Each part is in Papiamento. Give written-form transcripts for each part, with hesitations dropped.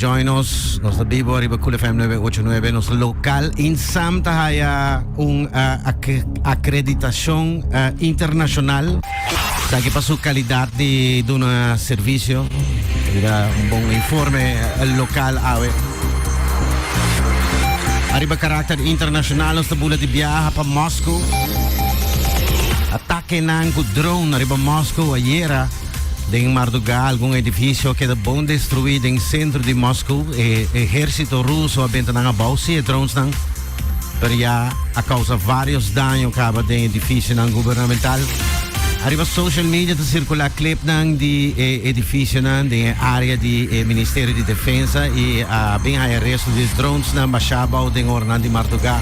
join nos. Nos ta bibo ariba Cool FM 989. Nos local Insam ta haya un acreditacion internacional. Esaki pa su calidad di duna servicio. Mira un bon informe local awe. Ariba karakter internacional nos ta bula di biaha pa Moskou. Atakenan ku drone ariba Moskou ayera den mardugá algun edificio a keda bon destruí den sentro di Moskou. E ehérsito ruso a benta nan abou si e dronesnan, pero ya a kousa vários daño kaba den edifisionan gubernamental. Ariba social media ta sirkulá clipnan di e edifisionan den e área di e Ministerio di Defensa i a bin haya resto di dronesnan bashá abou den oranan di mardugá.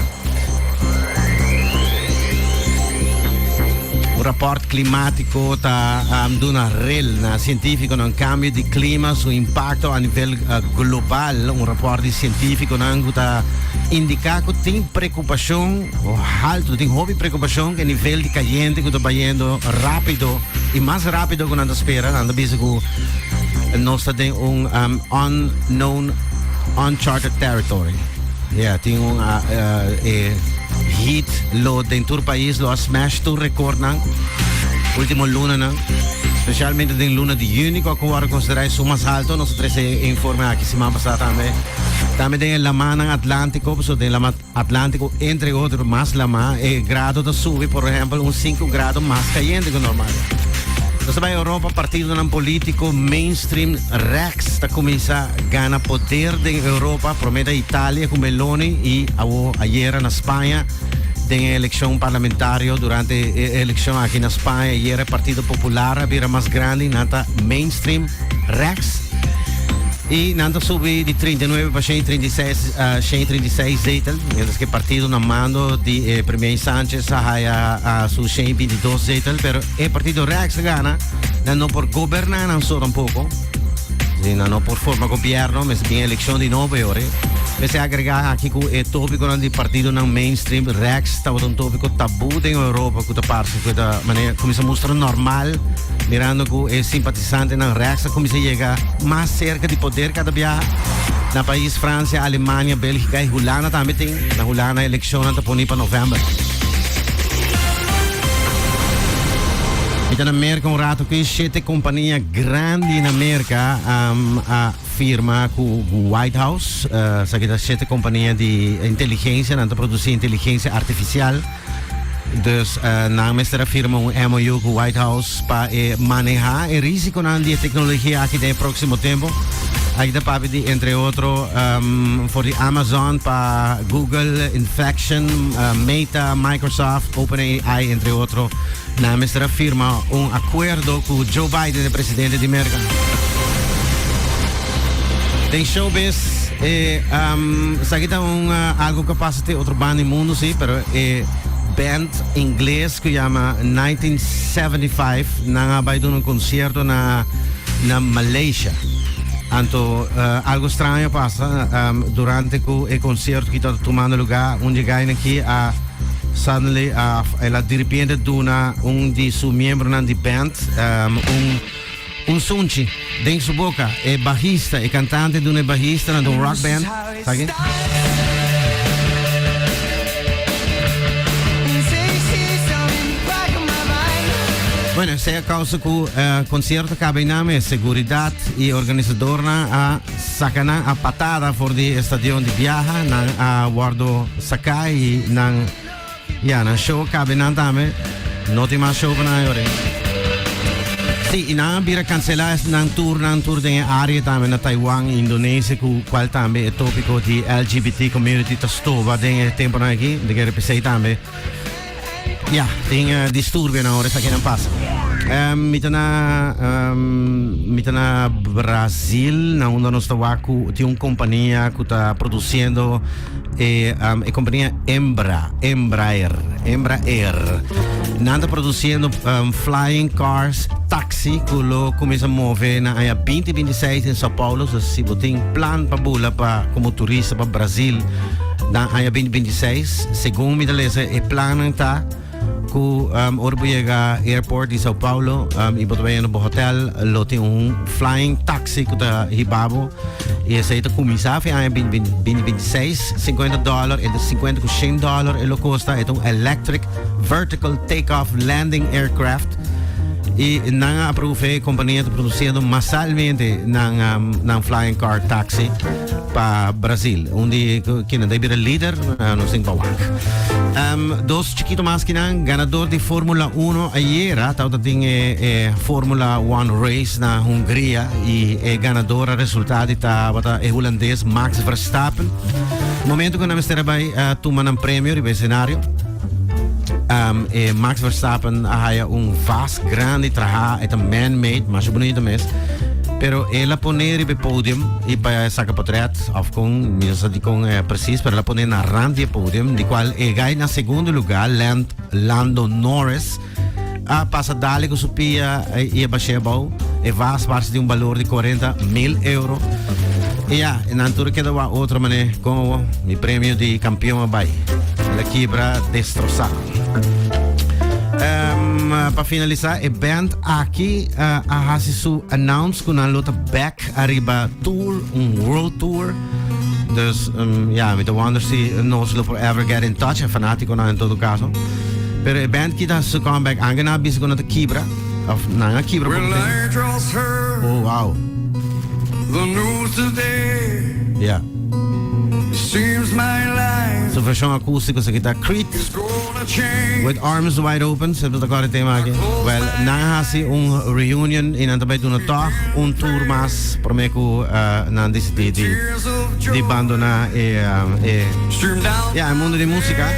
Un rapòrt klimátiko ta duna rel na sientífikonan kambio di klima su impakto a nivel global. Un rapòrt di sientífikonan ku ta indiká ku tin preokupashon haltu, tin hopi preokupashon ku e nivel di kayente ku ta bayendo rápido i mas rápido ku nan ta spera. Nan ta bisa ku nos ta den un unknown, uncharted territory. Yeah, tin un e heat lo den tur pais lo a smash tur recordnan ultimo lunanan. Specialmente den luna di juni cu a worde considera esun mas alto. Nos a trece e informe aki siman pasa tambe. Tambe den e lamanan Atlantico, pasobra den lama Atlantico entre otro mas lama, e grado ta subi por ehempel un 5 grado mas cayente cu normal. Nos ta bay Europa, partidonan politico mainstream rechts ta cuminsa gana poder den Europa, prome ta Italia cu Meloni y awo ayera na Spaña den e eleccion parlamentario. Durante e eleccion aki na Spaña ayera e Partido Popular a bira mas grandi, nan ta mainstream rechts y nan ta subi di 39 pa 136, 136 zetel, mientras que partido na mando di e premier Sanchez a haya su 122 zetel, pero e partido rechts a gana, nan no por goberna nan so tampoco. Si nan no por forma gobierno, mester bin eleccion di nobo e ora. Mester agrega aki cu e topiconan di partidonan mainstream rechts tabata un topico tabu den Europa cu ta parce cu ta manera cuminsa mustra normal, mirando cu e simpatisantenan rechts a cuminsa yega mas cerca di poder cada biaha. Na pais Francia, Alemania, Belgica y Hulanda tambe tin. Na Hulanda eleccionnan ta poni pa november. Mi ta na Merca un rato aki, shete compania grandi na Merca a firma cu White House. Esaki ta shete compania di inteligencia, nan ta produci inteligencia artificial. Dus nan mester a firma un MOU cu White House pa e maneha e risiconan di e tecnologia aki den e proximo tempo. Aki ta papia di entre otro for di Amazon pa Google, Inflection, Meta, Microsoft, OpenAI entre otro. Nan mester a firma un akuerdo ku Joe Biden, e presidente di Merka. Den showbiz, e, um, esaki ta un uh, algo ku pasa te otro banda di mundo, sí, pero e band ingles ku yama 1975 nan a bai duna un concierto na na Malaysia. Anto uh, algo straño pasa um, durante ku e concierto ki ta tumando lugar, un di gainan ki a Suddenly el a diripiente duna un di su miembronan di band un un sunchi den su boca. E bajista, e cantante duna e bajista na un rock band. Sa ki? Bueno, esei a causa cu concierto caba einan mes. Seguridad y organisadornan a Saca nan a patada for di e stadion di biaha, nan a wordo saca y nan, ya, nan show a cabe nan tambe. No tin mas show pa nan ayora. Sí, y nan a bira cancela nan tour, nan tour den e area tambe na Taiwan, Indonesia, cu cual tambe e topico di LGBT community ta stoba den e temponan aki, den e RPC tambe. Ya, tin disturbionan ora esakinan pasa. Mi ta na mi ta na Brazil, na unda nos ta wak ku tin un kompania ku ta produsiendo e e kompania Embra, Embraer, Embraer. Nan ta produsiendo flying cars taxi ku lo kuminsa move na aña 2026 den Sao Paulo. So si bo tin plan pa bula pa komo turista pa Brazil na aña 2026, segun mi ta lesa e plannan ta. Ku ora bo yega airport di Sao Paulo i bo ta bai na bo hotel, lo tin un flying taxi ku ta hiba bo. I esei ta kuminsá fin aña 2026, $50, entre 50 ku $100 e lo kosta. E ta un electric vertical take-off landing aircraft. I nan a aprove, e kompania ta produsiendo masalmente nan flying car taxi pa Brasil. Un di kinan ta bira lider, nos tin pa wak. Dos chikito mas kinan, ganador di Formula 1 ayera, tabata tin e Formula 1 race na Hungria i e ganador a resulta di tabata e hulandes Max Verstappen. Momento ku nan mester a bai tuma nan premio riba escenario, e Max Verstappen a haya un vas grandi traha, e ta man-made, masha bonito mes. Pero el a pone riba e podium y pa saca portret of con, mi no sa di con precies, pero el a pone na rand di e podium, di cual e guy na segundo lugar, Lando Norris, a pasa dale cu su pia y a bash'é abou. E vas parse di un balor di 40,000 euro. Y ya, e nan tur keda wak otro mané, con awo, mi premio di campeon a bay. El a kibra destrosá. Pa finalisa, e band aki a hasi su announce cu nan lo ta back ariba tour, un world tour. Dus, ja, mi ta wonder si nos lo por ever get in touch, e fanaticonan en todo caso. Pero e band ki ta hasi su comeback, anke nan a bisa cu nan ta kibra, of nan a kibra poco tempo. Oh, wow. Ja. Su version acústico sa kita Creed with Arms Wide Open, se ta kore tema aki. Well, nan a hasi un reunion y nan ta bai duna toch un tour mas prome ku nan decidi di di bandona e e ja, e mundo di musica.